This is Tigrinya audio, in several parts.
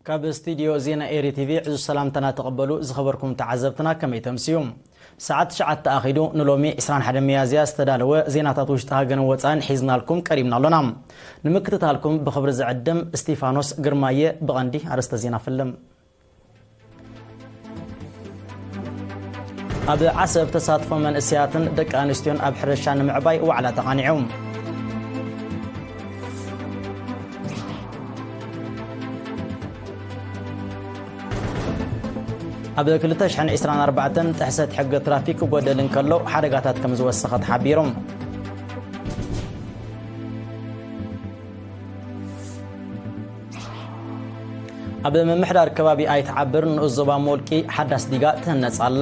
ካብ ስቱዲዮ ዜና ኤሪ ቲቪ ዕዙዝ ሰላምታና ተቐበሉ። ዝኸበርኩም ተዓዘብትና፣ ከመይ ተምስዩ? ሰዓት ትሽዓተ ኣኺዱ። ንሎሚ ዕስራን ሓደን ሚያዝያ ዝተዳለወ ዜናታት ውሽጢ ሃገርን ወጻኢን ሒዝናልኩም ቀሪብና ኣሎና። ንምክትታልኩም ብኽብሪ ዝዕድም እስቲፋኖስ ግርማየ። ብቐንዲ ኣርእስተ ዜና ፍልም። ኣብ ዓሰብ ተሳትፎ መንእሰያትን ደቂ ኣንስትዮን ኣብ ሕርሻ ንምዕባይ ዋዕላ ተቓኒዑ። ኣብ ክልተ ሽሕን ዕስራን ኣርባዕተን ጥሕሰት ሕጊ ትራፊክ ክጎደል እንከሎ ሓደጋታት ከም ዝወሰኸ ተሓቢሩ። ኣብ ምምሕዳር ከባቢ ኣይትዓብር ንኡስ ዞባ ሞልቂ ሓዳስ ዲጋ ትህነጽ ኣላ።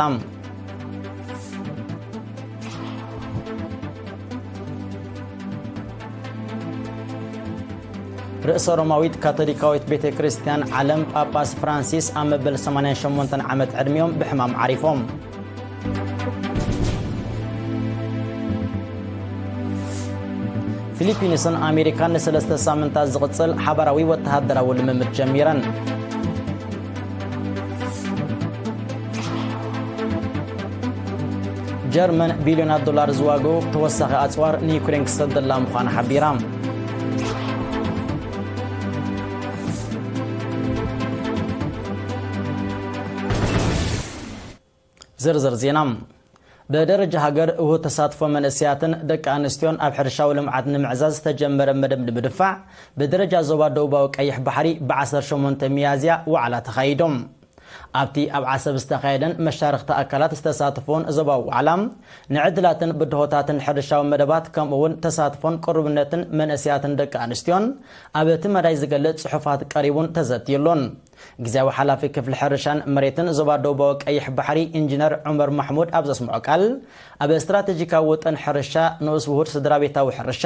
ርእሰ ሮማዊት ካቶሊካዊት ቤተ ክርስቲያን ዓለም ጳጳስ ፍራንሲስ ኣብ መበል ሰማንያን ሸሞንተን ዓመት ዕድሚኦም ብሕማም ዓሪፎም። ፊሊፒንስን ኣሜሪካን ንሰለስተ ሳምንታት ዝቕጽል ሓባራዊ ወተሃደራዊ ልምምድ ጀሚረን። ጀርመን ቢልዮናት ዶላር ዝዋግኡ ተወሳኺ ኣጽዋር ንዩክሬን ክሰደላ ምዃና ሓቢራ። ዝርዝር ዜና። ብደረጃ ሃገር ውሁድ ተሳትፎ መንእሰያትን ደቂ ኣንስትዮን ኣብ ሕርሻዊ ልምዓት ንምዕዛዝ ዝተጀመረ መደብ ንምድፋዕ፣ ብደረጃ ዞባ ደቡባዊ ቀይሕ ባሕሪ ብዓሰርተ ሸሞንተ ሚያዝያ ዋዕላ ተኻይዶም። ኣብቲ ኣብ ዓሰብ ዝተኻየደን መሻርኽቲ ኣካላት ዝተሳተፎን ዞባዊ ዋዕላ፣ ንዕድላትን ብድሆታትን ሕርሻዊ መደባት፣ ከምኡ'ውን ተሳትፎን ቅሩብነትን መንእሰያትን ደቂ ኣንስትዮን ኣብ እቲ መዳይ ዝገልጽ ጽሑፋት ቀሪቡን ተዘትዩሉን። ግዜያዊ ሓላፊ ክፍሊ ሕርሻን መሬትን ዞባ ደቡባዊ ቀይሕ ባሕሪ ኢንጂነር ዑመር ማሕሙድ ኣብ ዘስምዖ ቃል፣ ኣብ ስትራቴጂካዊ ውጥን ሕርሻ ንኡስ ውሁድ ስድራ ቤታዊ ሕርሻ፣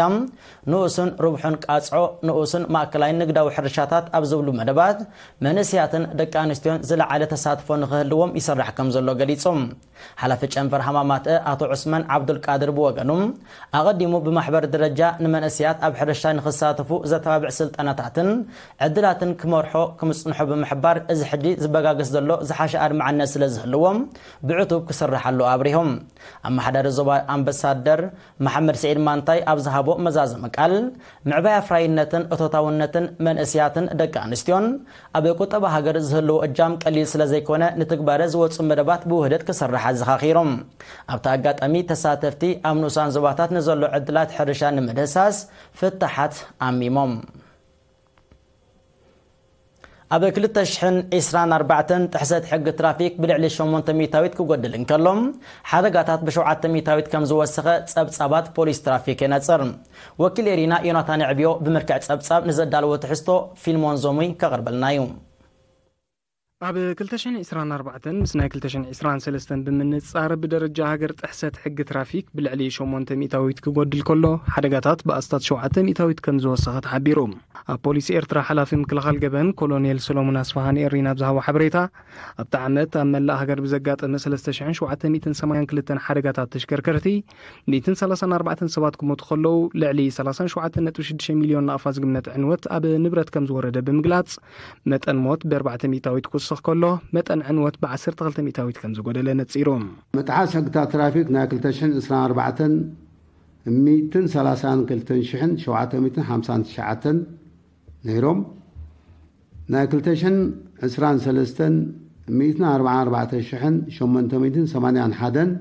ንኡስን ርብሑን ቃጽዖ፣ ንኡስን ማእከላይን ንግዳዊ ሕርሻታት ኣብ ዝብሉ መደባት መንእሰያትን ደቂ ኣንስትዮን ዝለዓለ ተሳትፎ ንኽህልዎም ይስራሕ ከም ዘሎ ገሊጹ። ሓላፊ ጨንፈር ሃማማት ኣቶ ዑስማን ዓብዱልቃድር ብወገኑ፣ ኣቐዲሙ ብማሕበር ደረጃ ንመንእሰያት ኣብ ሕርሻ ንኽሳተፉ ዘተባብዕ ስልጠናታትን ዕድላትን ክመርሖ ክምጽንሖ ብምሕባር፣ እዚ ሕጂ ዝበጋግስ ዘሎ ዝሓሸ ኣድማዕነት ስለ ዝህልዎ ብዕቱብ ክስርሓሉ ኣብሪሆም። ኣመሓዳሪ ዞባ ኣምባሳደር መሓመድ ስዒድ ማንታይ ኣብ ዝሃቦ መዛዘሚ ቃል፣ ምዕባይ ኣፍራይነትን እቶታውነትን መንእሰያትን ደቂ ኣንስትዮን ኣብ ቁጠባ ሃገር ዝህልዎ እጃም ቀሊል ስለ ዘይኮነ፣ ንትግባረ ዝወጹ መደባት ብውህደት ክስራሕ ኣዘኻኺሮም። ኣብቲ ኣጋጣሚ ተሳተፍቲ ኣብ ንኡሳን ዞባታት ንዘሎ ዕድላት ሕርሻ ንምድህሳስ ፍታሓት ኣሚሞም። ኣብ ክልተ ሽሕን ዕስራን ኣርባዕተን ጥሕሰት ሕጊ ትራፊክ ብልዕሊ ሸሞንተ ሚእታዊት ክጎድል እንከሎ፣ ሓደጋታት ብሸውዓተ ሚእታዊት ከም ዝወሰኸ ጸብጻባት ፖሊስ ትራፊክ የነጽር። ወኪል ኤሪና ዮናታን ዕብዮ ብመልክዕ ጸብጻብ ንዘዳለዎ ትሕዝቶ ፊልሞን ዞሙይ ከቕርበልና እዩ። ኣብ ክልተ ሽሕን ዕስራን ኣርባዕተን ምስ ናይ ክልተ ሽሕን ዕስራን ሰለስተን ብምንጻር ብደረጃ ሃገር ጥሕሰት ሕጊ ትራፊክ ብልዕሊ ሸሞንተ ሚእታዊት ክጎድል ከሎ፣ ሓደጋታት ብኣስታት ሸውዓተ ሚእታዊት ከም ዝወሰኸ ተሓቢሩ። ኣብ ፖሊስ ኤርትራ ሓላፊ ምክልኻል ገበን ኮሎኔል ሰሎሞን ኣስፋሃ ንኤሪና ኣብ ዝሃቦ ሓበሬታ፣ ኣብቲ ዓመት ኣብ መላእ ሃገር ብዘጋጠመ ሰለስተ ሽሕን ሸውዓተ ሚእትን ሰማንያን ክልተን ሓደጋታት ተሽከርከርቲ፣ ሚእትን ሰላሳን ኣርባዕተን ሰባት ክሞቱ ከለዉ፣ ልዕሊ ሰላሳን ሸውዓተን ነጥቢ ሽዱሽተ ሚልዮን ናቕፋ ዝግመት ዕንወት ኣብ ንብረት ከም ዝወረደ ብምግላጽ፣ መጠን ሞት ብኣርባዕተ ሚእታዊት ክውስኽ ከሎ፣ መጠን ዕንወት ብዓሰርተ ክልተ ሚእታዊት ከም ዝጎደለ ነጺሩ። ምጥሓስ ሕግታት ትራፊክ ናይ ክልተ ሽሕን ዕስራን ኣርባዕተን ሚእትን ሰላሳን ክልተን ሽሕን ሸውዓተ ሚእትን ሓምሳን ትሽዓተን ነይሮም። ናይ ክልተ ሽሕን ዕስራን ሰለስተን ሚእትን ኣርባዓን ኣርባዕተ ሽሕን ሸሞንተ ሚእትን ሰማንያን ሓደን፣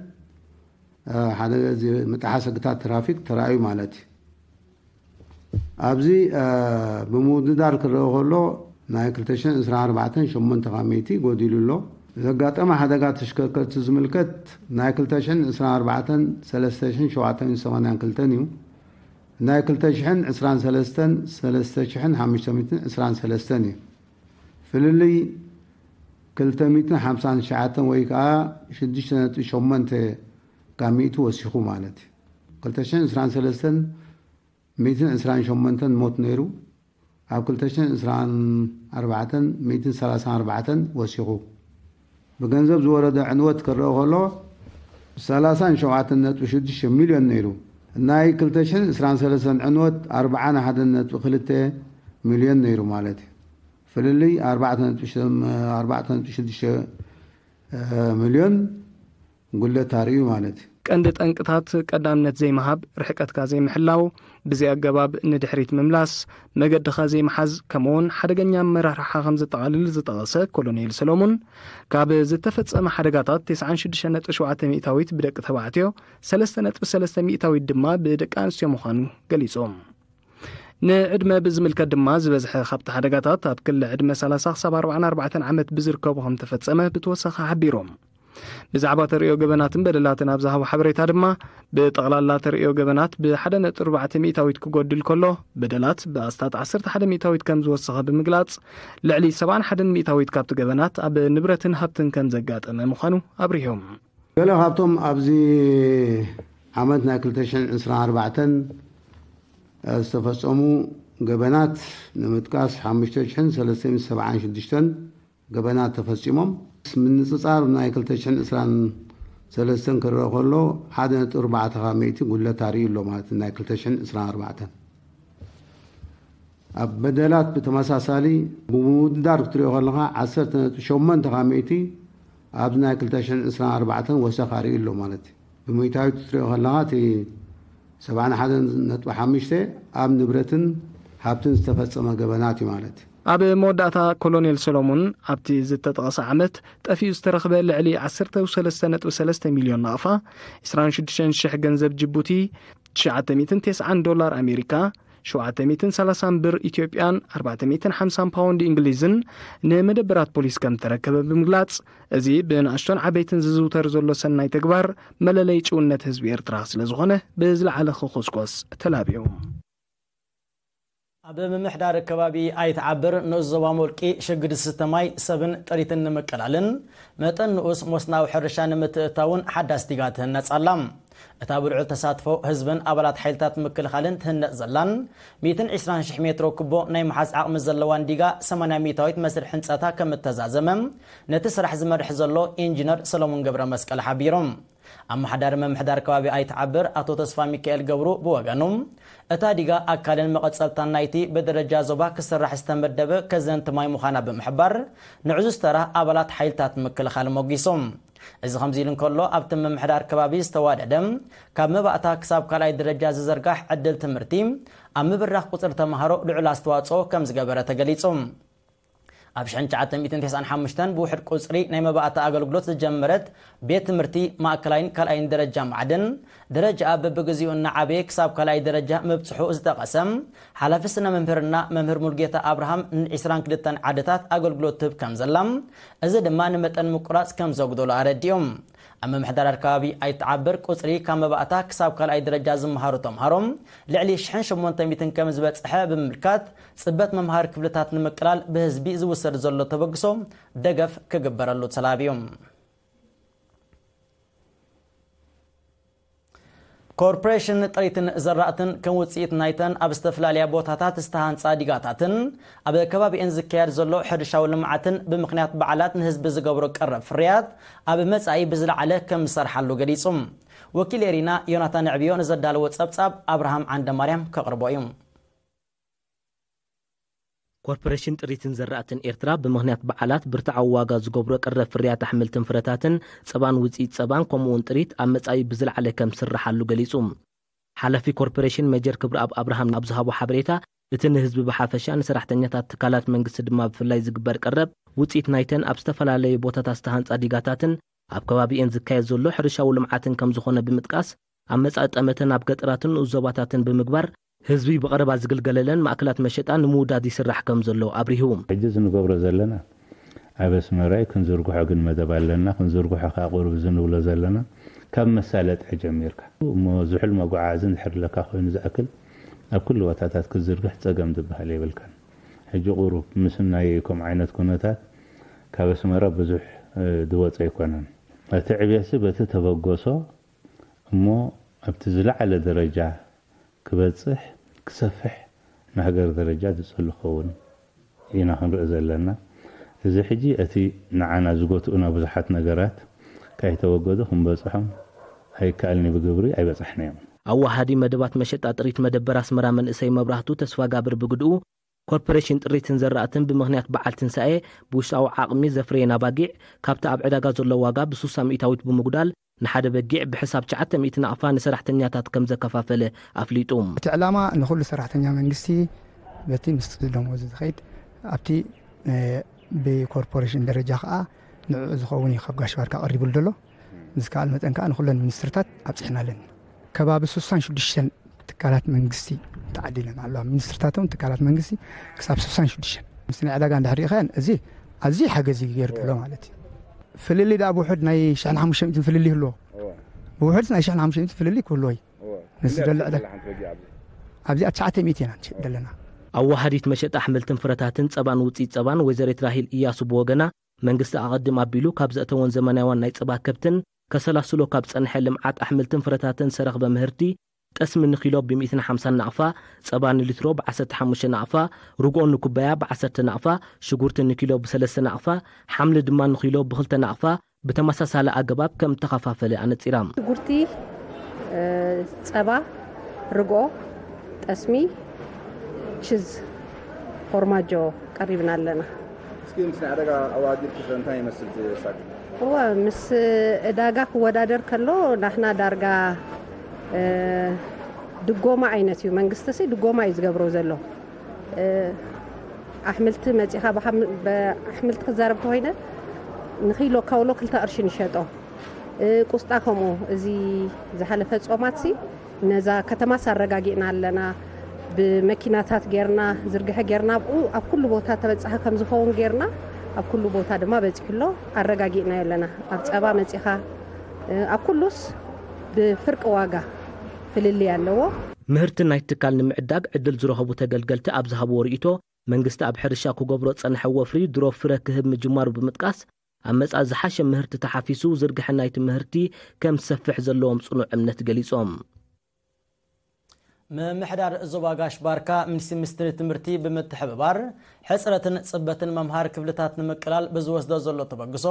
እ፣ ሓደ እዚ ምጥሓስ ሕግታት ትራፊክ ተራእዩ ማለት እዩ። ኣብዚ፣ እ፣ ብምውድዳር ክረአ ከሎ ናይ ክልተ ሽሕን ዕስራን ኣርባዕተን ሸሞንተ ካብ ሚእቲ ጎዲሉ ኣሎ። ዘጋጠመ ሓደጋ ተሽከርከርቲ ዝምልከት ናይ ክልተ ሽሕን ዕስራን ኣርባዕተን ሰለስተ ሽሕን ሸውዓተ ሚእትን ሰማንያን ክልተን እዩ። ናይ ክልተ ሽሕን ዕስራን ሰለስተን ሰለስተ ሽሕን ሓሙሽተ ሚእትን ዕስራን ሰለስተን እዩ። ፍልልይ ክልተ ሚእትን ሓምሳን ትሽዓተን ወይ ከዓ ሽዱሽተ ነጥቢ ሸሞንተ ካብ ሚእቲ ወሲኹ ማለት እዩ። ክልተ ሽሕን ዕስራን ሰለስተን ሚእትን ዕስራን ሸሞንተን ሞት ነይሩ። ኣብ ክልተ ሽሕን ዕስራን ኣርባዕተን ሚእትን ሰላሳን ኣርባዕተን ወሲኹ። ብገንዘብ ዝወረደ ዕንወት ክረአ ከሎ ሰላሳን ሸውዓተን ነጥቢ ሽዱሽተ ሚልዮን ነይሩ። ናይ ክልተ ሽሕን ዕስራን ሰለስተን ዕንወት ኣርባዓን ሓደን ነጥቢ ክልተ ሚልዮን ነይሩ ማለት እዩ። ፍልልይ ኣርባዕተ ነጥቢ ሽዱሽተ ሚልዮን ጉድለት ኣርእዩ ማለት እዩ። ቀንዲ ጠንቅታት ቀዳምነት ዘይምሃብ፣ ርሕቀትካ ዘይምሕላው፣ ብዘይ ኣገባብ ንድሕሪት ምምላስ፣ መገድኻ ዘይምሓዝ፣ ከምኡውን ሓደገኛ ኣመራርሓ ከም ዘጠቓልል ዝጠቐሰ ኮሎኔል ሰሎሙን፣ ካብ ዝተፈጸመ ሓደጋታት ተስዓን ሽዱሽተ ነጥቢ ሸውዓተ ሚእታዊት ብደቂ ተባዕትዮ፣ ሰለስተ ነጥቢ ሰለስተ ሚእታዊት ድማ ብደቂ ኣንስትዮ ምዃኑ ገሊጹ። ንዕድመ ብዝምልከት ድማ ዝበዝሐ ካብቲ ሓደጋታት ኣብ ክሊ ዕድመ ሰላሳ ክሳብ ኣርባዓን ኣርባዕተን ዓመት ብዝርከቡ ከም ተፈጸመ ብተወሳኺ ሓቢሮም። ብዛዕባ ተርእዮ ገበናትን በደላትን ኣብ ዝሃቦ ሓበሬታ ድማ፣ ብጠቕላላ ተርእዮ ገበናት ብ ሓደ ነጥቢ ኣርባዕተ ሚእታዊት ክጎድል ከሎ፣ በደላት ብኣስታት ዓሰርተ ሓደ ሚእታዊት ከም ዝወሰኸ ብምግላጽ፣ ልዕሊ ሰብዓን ሓደን ሚእታዊት ካብቲ ገበናት ኣብ ንብረትን ሃብትን ከም ዘጋጠመ ምዃኑ ኣብሪሆም። ገለ ካብቶም ኣብዚ ዓመት ናይ ክልተ ሽሕን ዕስራን ኣርባዕተን ዝተፈጸሙ ገበናት ንምጥቃስ፣ ሓሙሽተ ሽሕን ሰለስተ ሚእትን ሰብዓን ሽዱሽተን ገበናት ተፈጺሞም። ምንጽጻር ናይ ክልተ ሽሕን ዕስራን ሰለስተን ክረአ ከሎ፣ ሓደ ነጥቢ ኣርባዕተ ካብ ሚእቲ ጉድለት ኣርእዩ ኣሎ ማለት ናይ ክልተ ሽሕን ዕስራን ኣርባዕተን። ኣብ በደላት ብተመሳሳሊ ብምውድዳር ክትሪኦ ከለኻ፣ ዓሰርተ ነጥቢ ሸሞንተ ካብ ሚእቲ ኣብዚ ናይ ክልተ ሽሕን ዕስራን ኣርባዕተን ወሰኽ ኣርእዩ ኣሎ ማለት እዩ። ብሚእታዊት ክትሪኦ ከለኻ፣ እቲ ሰብዓን ሓደን ነጥቢ ሓሙሽተ ኣብ ንብረትን ሃብትን ዝተፈጸመ ገበናት እዩ ማለት እዩ። ኣብ መወዳእታ ኮሎኔል ሰሎሙን፣ ኣብቲ ዝተጠቐሰ ዓመት ጠፊኡ ዝተረኽበ ልዕሊ ዓሰርተ ሰለስተ ነጥቢ ሰለስተ ሚልዮን ናቕፋ፣ ዕስራን ሽዱሽተን ሽሕ ገንዘብ ጅቡቲ፣ ትሽዓተ ሚእትን ተስዓን ዶላር ኣሜሪካ፣ ሸውዓተ ሚእትን ሰላሳን ብር ኢትዮጵያን ኣርባዕተ ሚእትን ሓምሳን ፓውንድ እንግሊዝን ንመደበራት ፖሊስ ከም ተረከበ ብምግላጽ፣ እዚ ብንኣሽቶን ዓበይትን ዝዝውተር ዘሎ ሰናይ ተግባር መለለይ ጭውነት ህዝቢ ኤርትራ ስለ ዝኾነ ብዝለዓለ ክኹስኮስ ተላብዩ። ኣብ ምምሕዳር ከባቢ ኣይትዓብር ንኡስ ዞባ ሞልቂ ሽግር ዝስተ ማይ፣ ሰብን ጥሪትን ንምቅላልን መጠን ንኡስ ሞስናዊ ሕርሻ ንምትእታውን ሓዳስ ዲጋ ትህነጽ ኣላ። እታ ብልዑል ተሳትፎ ህዝብን ኣባላት ሓይልታት ምክልኻልን ትህነጽ ዘላን ሚእትን ዕስራን ሽሕ ሜትሮ ኩቦ ናይ ምሓዝ ዓቕሚ ዘለዋን ዲጋ ሰማንያ ሚእታዊት መስርሕ ህንጸታ ከም እተዛዘመ ነቲ ስራሕ ዝመርሕ ዘሎ ኢንጂነር ሰሎሙን ገብረ መስቀል ሓቢሮም። ኣመሓዳሪ ምምሕዳር ከባቢ ኣይትዓብር ኣቶ ተስፋ ሚካኤል ገብሩ ብወገኑ፣ እታ ዲጋ ኣካልን መቐጸልታን ናይቲ ብደረጃ ዞባ ክስራሕ ዝተመደበ ከዘንቲ ማይ ምዃና ብምሕባር፣ ንዕዙዝ ተራ ኣባላት ሓይልታት ምክልኻል ሞጊሶም። እዚ ከምዚ ኢሉ እንከሎ፣ ኣብቲ ምምሕዳር ከባቢ ዝተዋደደ ካብ መባእታ ክሳብ ካልኣይ ደረጃ ዝዘርጋሕ ዕድል ትምህርቲ ኣብ ምብራኽ ቁጽሪ ተምሃሮ ልዑል ኣስተዋጽኦ ከም ዝገበረ ተገሊጹ። ኣብ ሽሕን ትሽዓተ ሚእትን ተስዓን ሓሙሽተን ብውሕድ ቁጽሪ ናይ መባእታ ኣገልግሎት ዝጀመረት ቤት ትምህርቲ ማእከላይን ካልኣይን ደረጃ ማዕድን፣ ደረጃኣ በብግዚኡ እናዓበየ ክሳብ ካልኣይ ደረጃ ምብጽሑ ዝጠቐሰ ሓላፊ ስነ መምህርና መምህር ሙሉጌታ ኣብርሃም፣ ን22 ዓድታት ኣገልግሎት ትህብ ከም ዘላ፣ እዚ ድማ ንመጠን ምቁራጽ ከም ዘጉደሎ ኣረዲኦም። ኣብ ምምሕዳር ኣከባቢ ኣይትዓብር ቁጽሪ ካብ መባእታ ክሳብ ካልኣይ ደረጃ ዝመሃሩ ተምሃሮ ልዕሊ ሽሕን ሸሞንተ ሚእትን ከም ዝበጽሐ ብምምልካት፣ ጽበት መምሃሪ ክፍልታት ንምቅላል ብህዝቢ ዝውሰድ ዘሎ ተበግሶ ደገፍ ክግበረሉ ተላብዩ። ኮርፖሬሽን ጥሪትን ዘራእትን ከም ውጽኢት ናይተን ኣብ ዝተፈላለያ ቦታታት ዝተሃንጻ ዲጋታትን ኣብ ከባቢኤን ዝካየድ ዘሎ ሕርሻዊ ልምዓትን ብምኽንያት በዓላት ንህዝቢ ዝገብሮ ቀረብ ፍርያት ኣብ መጻኢ ብዝለዓለ ከም ዝሰርሓሉ ገሊጹ። ወኪል ኤሪና ዮናታን ዕብዮ ንዘዳለዎ ጸብጻብ ኣብርሃም ዓንደማርያም ከቕርቦ እዩ። ኮርፖሬሽን ጥሪትን ዘራእትን ኤርትራ ብምኽንያት በዓላት ብርትዓዊ ዋጋ ዝገብሮ ቀረብ ፍርያት ኣሕምልትን ፍረታትን ጸባን ውጽኢት ጸባን ከምኡውን ጥሪት ኣብ መጻኢ ብዝለዓለ ከም ዝስርሓሉ ገሊጹ። ሓላፊ ኮርፖሬሽን ሜጀር ክብረኣብ ኣብርሃም ኣብ ዝሃቦ ሓበሬታ፣ እቲ ንህዝቢ ብሓፈሻ ንሰራሕተኛታት ትካላት መንግስቲ ድማ ብፍላይ ዝግበር ቀረብ ውጽኢት ናይተን ኣብ ዝተፈላለዩ ቦታታት ዝተሃንጻ ዲጋታትን ኣብ ከባቢኤን ዝካየድ ዘሎ ሕርሻዊ ልምዓትን ከም ዝኾነ ብምጥቃስ፣ ኣብ መጻኢ ጠመተ ናብ ገጠራትን ንኡስ ዞባታትን ብምግባር ህዝቢ ብቐረባ ዝግልገለለን ማእከላት መሸጣ ንምውዳድ ይስራሕ ከም ዘሎ ኣብሪሁ። ሕጂ እዚ ንገብሮ ዘለና ኣብ ኣስመራ እዩ። ክንዝርግሖ ግን መደብ ኣለና። ክንዝርግሖ ከኣ ቁሩብ እዚ ንብሎ ዘለና ካብ መሳለጢ ጀሚርካ እሞ ዝሑል መጓዓዚ እንድሕር ኣለካ ኮይኑ ዝኣክል ኣብ ኩሉ ቦታታት ክትዝርግሕ ጸገም ዝበሃል የብልካን። ሕጂ ቁሩብ ምስ ናይ ከምኡ ዓይነት ኩነታት ካብ ኣስመራ ብዙሕ፣ እ፣ ዝወጸ ኣይኮነን። እቲ ዕብየትሲ በቲ ተበገሶ እሞ ኣብቲ ዝለዓለ ደረጃ ክበጽሕ፣ ክሰፍሕ፣ ንሃገር ደረጃ ዝጸሉ ክኸውን ኢና ክንርኢ ዘለና። እዚ ሕጂ እቲ ንዓና ዝጎትኡና ብዙሓት ነገራት ካይተወገዱ ክንበጽሖም ኣይከኣልን እዩ፣ ብግብሪ ኣይበጻሕናዮም። ኣዋሃዲ መደባት መሸጣ ጥሪት መደበር ኣስመራ መንእሰይ መብራህቱ ተስፋጋብር ብግድኡ፣ ኮርፖሬሽን ጥሪትን ዘራእትን ብምኽንያት በዓል ትንሳኤ ብውሽጣዊ ዓቕሚ ዘፍረየን ኣባጊዕ ካብቲ ኣብ ዕዳጋ ዘሎ ዋጋ ብ60 ሚእታዊት ብምጉዳል ንሓደ በጊዕ ብሕሳብ ትሽዓተ ሚእቲ ናቕፋ ንሰራሕተኛታት ከም ዘከፋፈለ ኣፍሊጡ። እቲ ዕላማ ንኹሉ ሰራሕተኛ መንግስቲ በቲ ምስ ደሞዙ ዝኸይድ ኣብቲ እ፣ ብኮርፖሬሽን ደረጃ ከዓ ንዕኡ ዝኸውን እዩ ካብ ጋሽ ባርካ ቀሪቡሉ ዘሎ። ዝከኣል መጠን ከዓ ንኩለን ሚኒስትርታት ኣብፂሕናለን። ከባቢ ስሳን ሽዱሽተን ትካላት መንግስቲ ተዓዲለን ኣለዋ። ሚኒስትርታትን ትካላት መንግስቲ ክሳብ ስሳን ሽዱሽተን ምስ ናይ ዕዳጋ እንድሕር ርኢኻያን እዚ ኣዝዩ ሓገዝ እዩ ገይሩ ዘሎ ማለት እዩ። ፍልልይ ደኣ ብውሑድ ናይ ሽሕን ሓሙሽተ ሚእትን ፍልልይ ይህልዎ። ብውሑድ ናይ ሽሕን ሓሙሽተ ሚእትን ፍልልይ ክህልዎ እዩ። ንዝደለ ዕዳጋ ኣብዚኣ ትሽዓተ ሚእቲ ኢና ንሸጥ ዘለና። ኣዋሃዲት መሸጣ ኣሕምልትን ፍረታትን ጸባን ውጽኢት ጸባን ወይዘሪት ራሂል እያሱ ብወገና መንግስቲ ኣቐድም ኣቢሉ ካብ ዘእተወን ዘመናውያን ናይ ጸባ ከብትን ከሰላስሎ ካብ ጸንሐ ልምዓት ኣሕምልትን ፍረታትን ሰረኽበ ምህርቲ ጠስሚ ንኪሎ ብ150 ናቕፋ፣ ጸባ ንሊትሮ ብ15 ናቕፋ፣ ርግኦ ንኩባያ ብ10 ናቕፋ፣ ሽጉርቲ ንኪሎ ብ3 ናቕፋ፣ ሓምሊ ድማ ንኪሎ ብ2 ናቕፋ ብተመሳሳሊ ኣገባብ ከም ተኸፋፈለ ኣነጺራ። ሽጉርቲ፣ እ፣ ጸባ፣ ርግኦ፣ ጠስሚ፣ ችዝ፣ ፎርማጆ ቀሪብና ኣለና። እስኪ ምስ ናይ ዕዳጋ ኣወዳዲርኪ ከ እንታይ ይመስል እቲ ሳግ? እወ፣ ምስ ዕዳጋ ክወዳደር ከሎ ናሕና ዳርጋ፣ እ፣ ድጎማ ዓይነት እዩ። መንግስቲ ሲ ድጎማ እዩ ዝገብሮ ዘሎ። እ፣ ኣሕምልቲ መጺኻ ብሓም-፣ ብኣሕምልቲ ክዛረብ ተኾይነ ንኪሎ ካውሎ ክልተ ቅርሺ ንሸጦ። እ፣ ቁስጣ ከምኡ እዚ ዝሓለፈ ጾማት ሲ ነዛ ከተማስ ኣረጋጊእና ኣለና። ብመኪናታት ጌርና፣ ዝርግሐ ጌርና፣ ኣብኡ ኣብ ኩሉ ቦታ ተበጻሒ ከም ዝኸውን ጌርና፣ ኣብ ኩሉ ቦታ ድማ በጺሑ ኣሎ። ኣረጋጊእናዮ ኣለና። ኣብ ጸባ መጺኻ፣ እ፣ ኣብ ኩሉስ ብፍርቂ ዋጋ ፍልልይ ኣለዎ። ምህርቲ ናይ ትካል ንምዕዳግ ዕድል ዝረኸቡ ተገልገልቲ ኣብ ዝሃብዎ ርእይቶ፣ መንግስቲ ኣብ ሕርሻ ክገብሮ ጸንሐ ወፍሪ ድሮ ፍረ ክህብ ምጅማሩ ብምጥቃስ፣ ኣብ መጻኢ ዝሓሸ ምህርቲ ተሓፊሱ ዝርግሐ ናይቲ ምህርቲ ከም ዝሰፍሕ ዘለዎም ጽኑዕ እምነት ገሊጾም። ምምሕዳር ዞባ ጋሽ ባርካ ምስ ሚኒስትሪ ትምህርቲ ብምትሕብባር ሕጽረትን ጽበትን መምሃር ክፍልታት ንምቅላል ብዝወስዶ ዘሎ ተበግሶ፣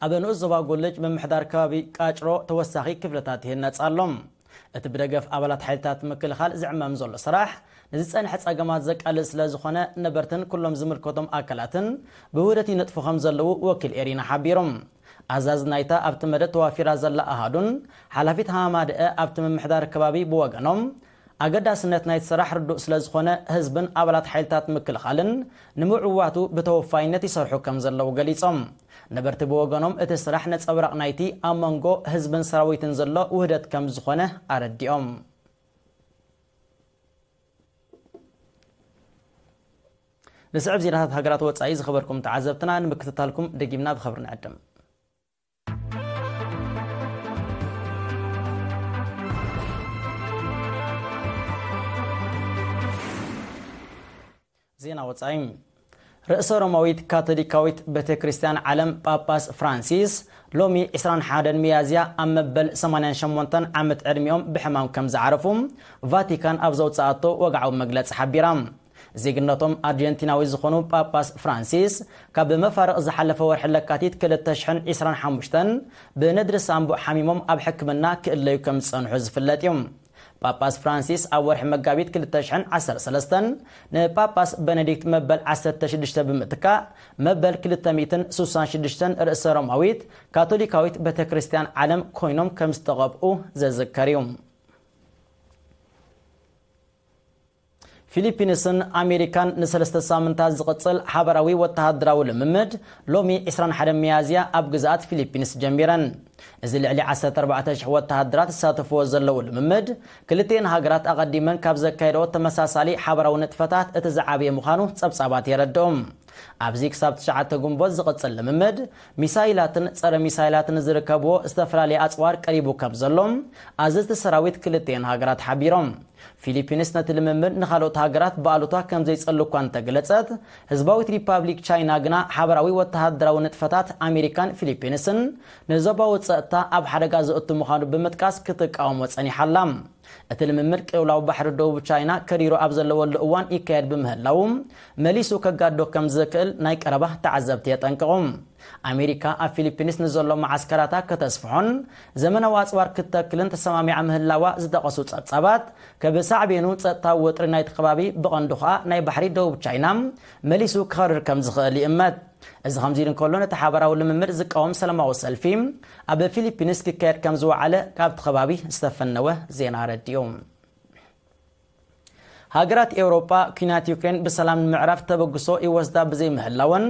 ኣብ ንኡስ ዞባ ጎልጅ ምምሕዳር ከባቢ ቃጭሮ ተወሳኺ ክፍልታት ይህነጽ ኣሎ። እቲ ብደገፍ ኣባላት ሓይልታት ምክልኻል ዝዕመም ዘሎ ስራሕ ንዝጸንሐ ጸገማት ዘቃልል ስለ ዝኾነ ነበርትን ኩሎም ዝምልከቶም ኣካላትን ብውህደት ይነጥፉ ከም ዘለዉ ወኪል ኤሪና ሓቢሮም። ኣዛዚ ናይታ ኣብቲ መደብ ተዋፊራ ዘላ ኣሃዱን ሓላፊት ሃማደአ ኣብቲ ምምሕዳር ከባቢ ብወገኖም ኣገዳስነት ናይቲ ስራሕ ርዱእ ስለ ዝኾነ ህዝብን ኣባላት ሓይልታት ምክልኻልን ንምዕዋቱ ብተወፋይነት ይሰርሑ ከም ዘለዉ ገሊጾም። ነበርቲ ብወገኖም እቲ ስራሕ ነጸብራቕ ናይቲ ኣብ መንጎ ህዝብን ሰራዊትን ዘሎ ውህደት ከም ዝኾነ ኣረዲኦም። ንስዕብ ዜናታት ሃገራት ወጻኢ ዝኸበርኩም ተዓዘብትና ንምክትታልኩም ደጊምና ብኸብሪ ንዕድም። ዜና ወጻኢ። ርእሰ ሮማዊት ካቶሊካዊት ቤተ ክርስቲያን ዓለም ጳጳስ ፍራንሲስ ሎሚ ዕስራን ሓደን ሚያዝያ ኣብ መበል ሰማንያን ሸሞንተን ዓመት ዕድሚኦም ብሕማም ከም ዝዓረፉ ቫቲካን ኣብ ዘውፅኣቶ ወግዓዊ መግለፂ ሓቢራ። ዜግነቶም ኣርጀንቲናዊ ዝኾኑ ጳጳስ ፍራንሲስ ካብ መፋርቕ ዝሓለፈ ወርሒ ለካቲት ክልተ ሽሕን ዕስራን ሓሙሽተን ብነድሪ ሳምቡእ ሓሚሞም ኣብ ሕክምና ክእለዩ ከም ዝጸንሑ ዝፍለጥ እዩ። ጳጳስ ፍራንሲስ ኣብ ወርሒ መጋቢት ክልተ ሽሕን ዓሰርተ ሰለስተን ንጳጳስ በነዲክት መበል ዓሰርተ ሽዱሽተ ብምትካእ መበል ክልተ ሚእትን ስሳን ሽዱሽተን ርእሰ ሮማዊት ካቶሊካዊት ቤተ ክርስቲያን ዓለም ኮይኖም ከም ዝተቐብኡ ዘዝከር እዩ። ፊሊፒንስን ኣሜሪካን ንሰለስተ ሳምንታት ዝቕጽል ሓበራዊ ወተሃደራዊ ልምምድ ሎሚ ዕስራን ሓደን ሚያዝያ ኣብ ግዝኣት ፊሊፒንስ ጀሚረን። እዚ ልዕሊ ዓሰርተ ኣርባዕተ ሽሕ ወተሃደራት ዝሳተፍዎ ዘለዉ ልምምድ፣ ክልቲኤን ሃገራት ኣቐዲመን ካብ ዘካየደኦ ተመሳሳሊ ሓበራዊ ንጥፈታት እቲ ዝዓበየ ምዃኑ ጸብጻባት የረድኡ። ኣብዚ ክሳብ ትሽዓተ ግንቦት ዝቕጽል ልምምድ፣ ሚሳይላትን ጸረ ሚሳይላትን ዝርከብዎ ዝተፈላለየ ኣጽዋር ቀሪቡ ከም ዘሎ ኣዘዝቲ ሰራዊት ክልቲኤን ሃገራት ሓቢሮም። ፊሊፒንስ ነቲ ልምምድ ንኻልኦት ሃገራት ብኣሉታ ከም ዘይጸሉ እኳ እንተገለጸት፣ ህዝባዊት ሪፓብሊክ ቻይና ግና ሓበራዊ ወተሃደራዊ ንጥፈታት ኣሜሪካን ፊሊፒንስን ንዞባዊ ጸጥታ ኣብ ሓደጋ ዘእቱ ምዃኑ ብምጥቃስ ክትቃወሞ ጸኒሓ ኣላ። እቲ ልምምድ ቅልውላው ባሕሪ ደቡብ ቻይና ከሪሩ ኣብ ዘለወሉ እዋን ይካየድ ብምህላዉ፣ መሊሱ ከጋዶ ከም ዝኽእል ናይ ቀረባ ተዓዘብቲ የጠንቅቑ። ኣሜሪካ ኣብ ፊሊፒንስ ንዘሎ መዓስከራታ ከተስፍሖን ዘመናዊ ኣጽዋር ክትተክልን ተሰማሚዓ ምህላዋ ዝጠቐሱ ጸብጻባት፣ ከብ ሳዕቤኑ ጸጥታዊ ወጥሪ ናይቲ ከባቢ፣ ብቐንዱ ኸኣ ናይ ባሕሪ ደቡብ ቻይና መሊሱ ክኸርር ከም ዝኽእል ይእመት። እዚ ከምዚ ኢሉ እንከሎ፣ ነቲ ሓበራዊ ልምምድ ዝቃወም ሰላማዊ ሰልፊ ኣብ ፊሊፒንስ ክካየድ ከም ዝወዓለ ካብቲ ከባቢ ዝተፈነወ ዜና ኣረዲኡ። ሃገራት ኤውሮጳ፣ ኲናት ዩክሬን ብሰላም ንምዕራፍ ተበግሶ ይወስዳ ብዘይምህላወን፣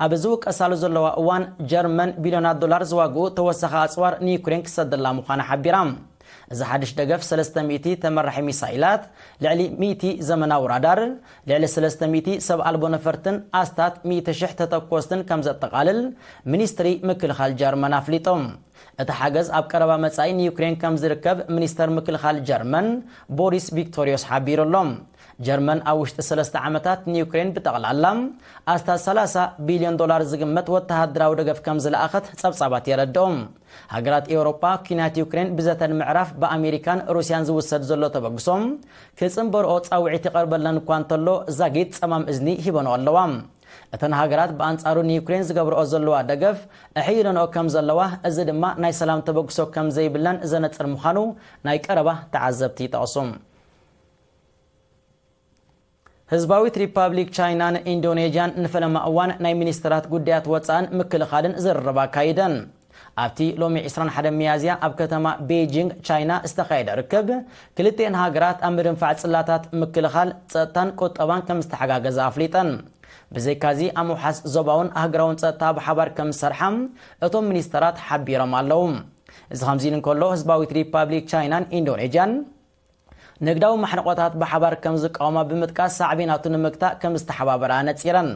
ኣብ ዝውቀሳሉ ዘለዋ እዋን፣ ጀርመን ቢልዮናት ዶላር ዝዋግኡ ተወሳኺ ኣጽዋር ንዩክሬን ክሰደላ ምዃና ሓቢራ። እዚ ሓድሽ ደገፍ፣ ሰለስተ ሚእቲ ተመራሒ ሚሳይላት፣ ልዕሊ ሚእቲ ዘመናዊ ራዳር፣ ልዕሊ ሰለስተ ሚእቲ ሰብ ኣልቦ ነፈርትን ኣስታት ሚእቲ ሽሕ ተተኮስትን ከም ዘጠቓልል ሚኒስትሪ ምክልኻል ጀርመን ኣፍሊጡ። እቲ ሓገዝ ኣብ ቀረባ መጻኢ ንዩክሬን ከም ዝርከብ ሚኒስተር ምክልኻል ጀርመን ቦሪስ ቪክቶሪዮስ ሓቢሩ ኣሎ። ጀርመን ኣብ ውሽጢ ሰለስተ ዓመታት ንዩክሬን ብጠቕላላ ኣስታት ሰላሳ ቢልዮን ዶላር ዝግመት ወተሃደራዊ ደገፍ ከም ዝለኣኸት ጸብጻባት የረድኡ። ሃገራት ኤውሮጳ፣ ኲናት ዩክሬን ብዘተ ንምዕራፍ ብኣሜሪካን ሩስያን ዝውሰድ ዘሎ ተበግሶ ክጽንበርኦ ጻውዒት ይቐርበለን እኳ እንተሎ፣ ዛጊት ጸማም እዝኒ ሂበንኦ ኣለዋ። እተን ሃገራት ብኣንጻሩ ንዩክሬን ዝገብርኦ ዘለዋ ደገፍ ኣሕይለንኦ ከም ዘለዋ፣ እዚ ድማ ናይ ሰላም ተበግሶ ከም ዘይብለን ዘነጽር ምዃኑ ናይ ቀረባ ተዓዘብቲ ይጠቕሱ። ህዝባዊት ሪፓብሊክ ቻይናን ኢንዶኔዥያን ንፈለማ እዋን ናይ ሚኒስትራት ጉዳያት ወጻእን ምክልኻልን ዝርርብ ኣካይደን። ኣብቲ ሎሚ ዕስራን ሓደን ሚያዝያ ኣብ ከተማ ቤጂንግ ቻይና ዝተኻየደ ርክብ፣ ክልቲኤን ሃገራት ኣብ ምድንፋዕ ጽላታት ምክልኻል፣ ጸጥታን ቁጠባን ከም ዝተሓጋገዛ ኣፍሊጠን። ብዘይካዚ፣ ኣብ ምውሓስ ዞባውን ሃገራውን ጸጥታ ብሓባር ከም ዝሰርሓ እቶም ሚኒስተራት ሓቢሮም ኣለዉ። እዚ ከምዚ ኢሉ እንከሎ፣ ህዝባዊት ሪፓብሊክ ቻይናን ኢንዶኔዥያን ንግዳዊ ማሕንቆታት ብሓባር ከም ዝቃወማ ብምጥቃስ፣ ሳዕቤናቱ ንምግታእ ከም ዝተሓባበራ ኣነጺረን።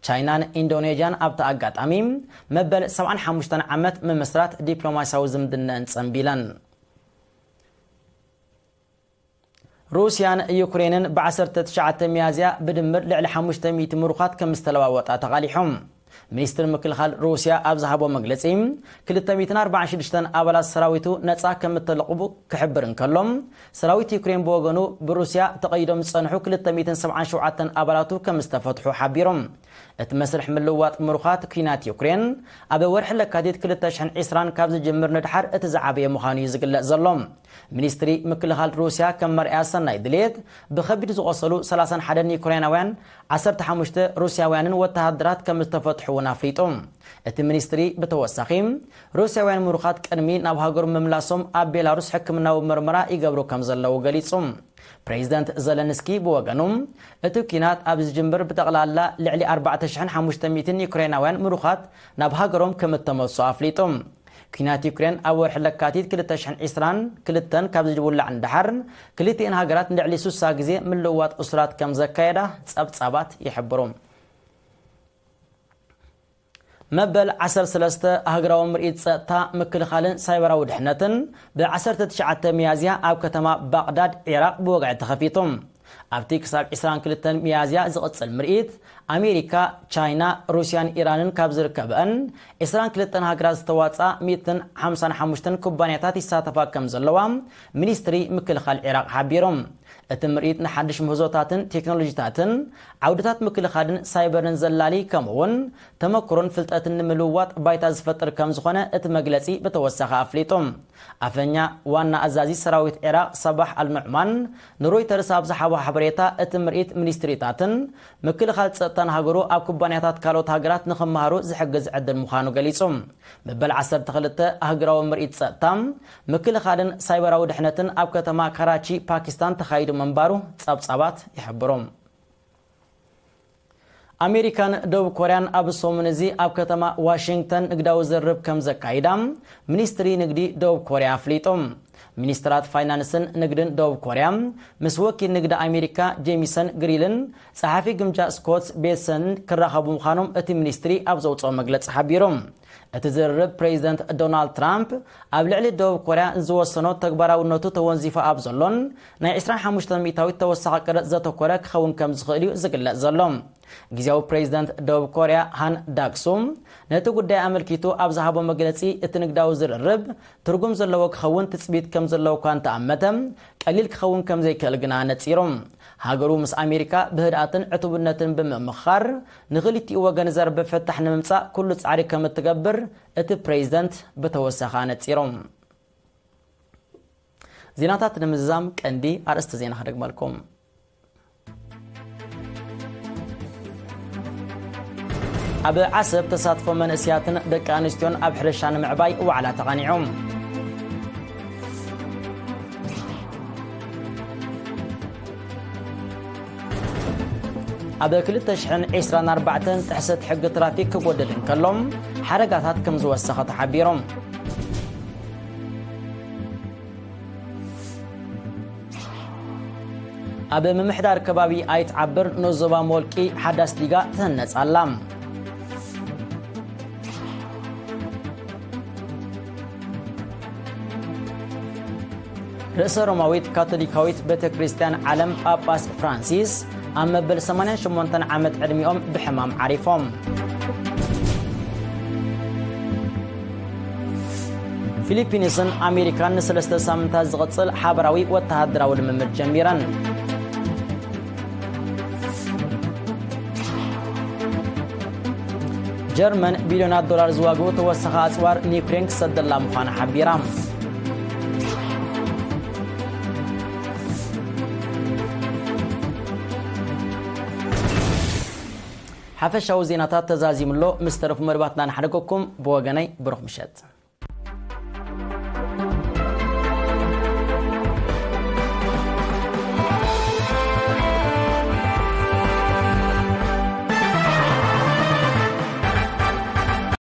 ቻይናን ኢንዶኔዥያን ኣብቲ ኣጋጣሚ መበል ሰብዓን ሓሙሽተን ዓመት ምምስራት ዲፕሎማስያዊ ዝምድነአን ጸንቢለን። ሩስያን ዩክሬንን ብ ዓሰርተ ትሽዓተ ሚያዝያ ብድምር ልዕሊ ሓሙሽተ ሚእቲ ምሩኻት ከም ዝተለዋወጣ ተቓሊሖም። ሚኒስትር ምክልኻል ሩስያ ኣብ ዝሃቦ መግለጺ፣ ክልተ ሚእትን ኣርባዓን ሽዱሽተን ኣባላት ሰራዊቱ ነጻ ከም እተለቕቡ ክሕብር እንከሎ፣ ሰራዊት ዩክሬን ብወገኑ፣ ብሩስያ ተቐይዶም ዝጸንሑ ክልተ ሚእትን ሰብዓን ሸውዓተን ኣባላቱ ከም ዝተፈትሑ ሓቢሮም። እቲ መስርሕ ምልውዋጥ ምሩኻት ኲናት ዩክሬን፣ ኣብ ወርሒ ለካቲት ክልተ ሽሕን ዕስራን ካብ ዝጅምር ንድሓር እቲ ዝዓበየ ምዃኑ እዩ ዝግለጽ ዘሎ። ሚኒስትሪ ምክልኻል ሩስያ፣ ከም መርኣያ ሰናይ ድሌት፣ ብኸቢድ ዝቖሰሉ ሰላሳን ሓደን ዩክሬናውያን፣ ዓሰርተ ሓሙሽተ ሩስያውያንን ወተሃደራት ከም ዝተፈትሑ እውን ኣፍሊጡ። እቲ ሚኒስትሪ ብተወሳኺ፣ ሩስያውያን ምሩኻት ቅድሚ ናብ ሃገሩ ምምላሶም ኣብ ቤላሩስ ሕክምናዊ ምርመራ ይገብሩ ከም ዘለዉ ገሊጹ። ፕሬዚደንት ዘለንስኪ ብወገኑ፣ እቲ ኲናት ኣብ ዝጅምር ብጠቕላላ ልዕሊ ኣርባዕተ ሽሕን ሓሙሽተ ሚእትን ዩክሬናውያን ምሩኻት ናብ ሃገሮም ከም እተመልሱ ኣፍሊጡ። ኲናት ዩክሬን ኣብ ወርሒ ለካቲት ክልተ ሽሕን ዕስራን ክልተን ካብ ዝውላዕ ንደሓር፣ ክልቲኤን ሃገራት ንልዕሊ ሱሳ ግዜ ምልውዋጥ እሱራት ከም ዘካየዳ ጸብጻባት ይሕብሩ። መበል ዓሰርተ ሰለስተ ኣህጉራዊ ምርኢት ጸጥታ፣ ምክልኻልን ሳይበራዊ ድሕነትን ብ ዓሰርተ ትሽዓተ ሚያዝያ ኣብ ከተማ ባቕዳድ ዒራቕ ብወግዒ ተኸፊቱ። ኣብቲ ክሳብ ዕስራን ክልተን ሚያዝያ ዝቕጽል ምርኢት፣ ኣሜሪካ፣ ቻይና፣ ሩስያን ኢራንን ካብ ዝርከበአን ዕስራን ክልተን ሃገራት ዝተዋጽኣ ሚእትን ሓምሳን ሓሙሽተን ኩባንያታት ይሳተፋ ከም ዘለዋ ሚኒስትሪ ምክልኻል ዒራቕ ሓቢሩ። እቲ ምርኢት ንሓድሽ ምህዞታትን ቴክኖሎጂታትን፣ ዓውድታት ምክልኻልን ሳይበርን ዘላሊ፣ ከምኡውን ተመክሮን ፍልጠትን ንምልውዋጥ ባይታ ዝፈጥር ከም ዝኾነ እቲ መግለጺ ብተወሳኺ ኣፍሊጡ። ኣፈኛ ዋና ኣዛዚ ሰራዊት ዒራቕ ሳባሕ ኣልኑዕማን ንሮይተርስ ኣብ ዝሃቦ ሓበሬታ፣ እቲ ምርኢት ሚኒስትሪታትን ምክልኻል ጸጥታን ሃገሩ ኣብ ኩባንያታት ካልኦት ሃገራት ንኽመሃሩ ዝሕግዝ ዕድል ምዃኑ ገሊጹ። መበል ዓሰርተ ክልተ ኣህጉራዊ ምርኢት ጸጥታ፣ ምክልኻልን ሳይበራዊ ድሕነትን ኣብ ከተማ ካራቺ፣ ፓኪስታን ተኻይዱ ምንባሩ ጸብጻባት ይሕብሩ። ኣሜሪካን ደቡብ ኮርያን ኣብ ሰሙን እዚ ኣብ ከተማ ዋሽንግተን ንግዳዊ ዝርርብ ከም ዘካይዳ ሚኒስትሪ ንግዲ ደቡብ ኮርያ ኣፍሊጡ። ሚኒስትራት ፋይናንስን ንግድን ደቡብ ኮርያ ምስ ወኪል ንግዲ ኣሜሪካ ጄሚሰን ግሪልን ጸሓፊ ግምጃ ስኮት ቤትሰንን ክራኸቡ ምዃኖም እቲ ሚኒስትሪ ኣብ ዘውጽኦ መግለጺ ሓቢሩ። እቲ ዝርርብ፣ ፕሬዚደንት ዶናልድ ትራምፕ ኣብ ልዕሊ ደቡብ ኮርያ ዝወሰኖ ተግባራውነቱ ተወንዚፉ ኣብ ዘሎን ናይ ዕስራን ሓሙሽተን ሚእታዊት ተወሳኺ ቀረጽ ዘተኮረ ክኸውን ከም ዝኽእል እዩ ዝግለጽ ዘሎ። ግዝያዊ ፕሬዚደንት ደቡብ ኮርያ ሃን ዳክሱ ነቲ ጉዳይ ኣመልኪቱ ኣብ ዝሃቦ መግለጺ፣ እቲ ንግዳዊ ዝርርብ ትርጉም ዘለዎ ክኸውን ትጽቢት ከም ዘለዉ እኳ እንተኣመተ፣ ቀሊል ክኸውን ከም ዘይክእል ግና ነጺሩ። ሃገሩ ምስ ኣሜሪካ ብህድኣትን ዕቱብነትን ብምምኻር፣ ንኽልቲኡ ወገን ዘርብሕ ፍታሕ ንምምጻእ ኩሉ ጻዕሪ ከም እትገብር እቲ ፕሬዚደንት ብተወሳኺ ኣነጺሩ። ዜናታት ንምዝዛም ቀንዲ ኣርእስቲ ዜና ክደግመልኩም። ኣብ ዓሰብ ተሳትፎ መንእስያትን ደቂ ኣንስትዮን ኣብ ሕርሻ ንምዕባይ ዋዕላ ተቓኒዑ። ኣብ ክልተ ሽሕን ዕስራን ኣርባዕተን ጥሕሰት ሕጊ ትራፊክ ክጎድል እንከሎ፣ ሓደጋታት ከም ዝወሰኸ ተሓቢሩ። ኣብ ምምሕዳር ከባቢ ኣይትዓብር ንኡስ ዞባ ሞልቂ ሓዳስ ሊጋ ትህነጽ ኣላ። ርእሰ ሮማዊት ካቶሊካዊት ቤተ ክርስቲያን ዓለም ጳጳስ ፍራንሲስ ኣብ መበል ሰማንያን ሸሞንተን ዓመት ዕድሚኦም ብሕማም ዓሪፎም። ፊሊፒንስን ኣሜሪካን ንሰለስተ ሳምንታት ዝቕጽል ሓበራዊ ወተሃደራዊ ልምምድ ጀሚረን። ጀርመን ቢልዮናት ዶላር ዝዋግኡ ተወሳኺ ኣጽዋር ንዩክሬን ክሰደላ ምዃና ሓቢራ። ሓፈሻዊ ዜናታት ተዛዚሙ ኣሎ። ምስ ተረፉ መደባትና ንሓደገኩም። ብወገነይ ብሩኽ ምሸት።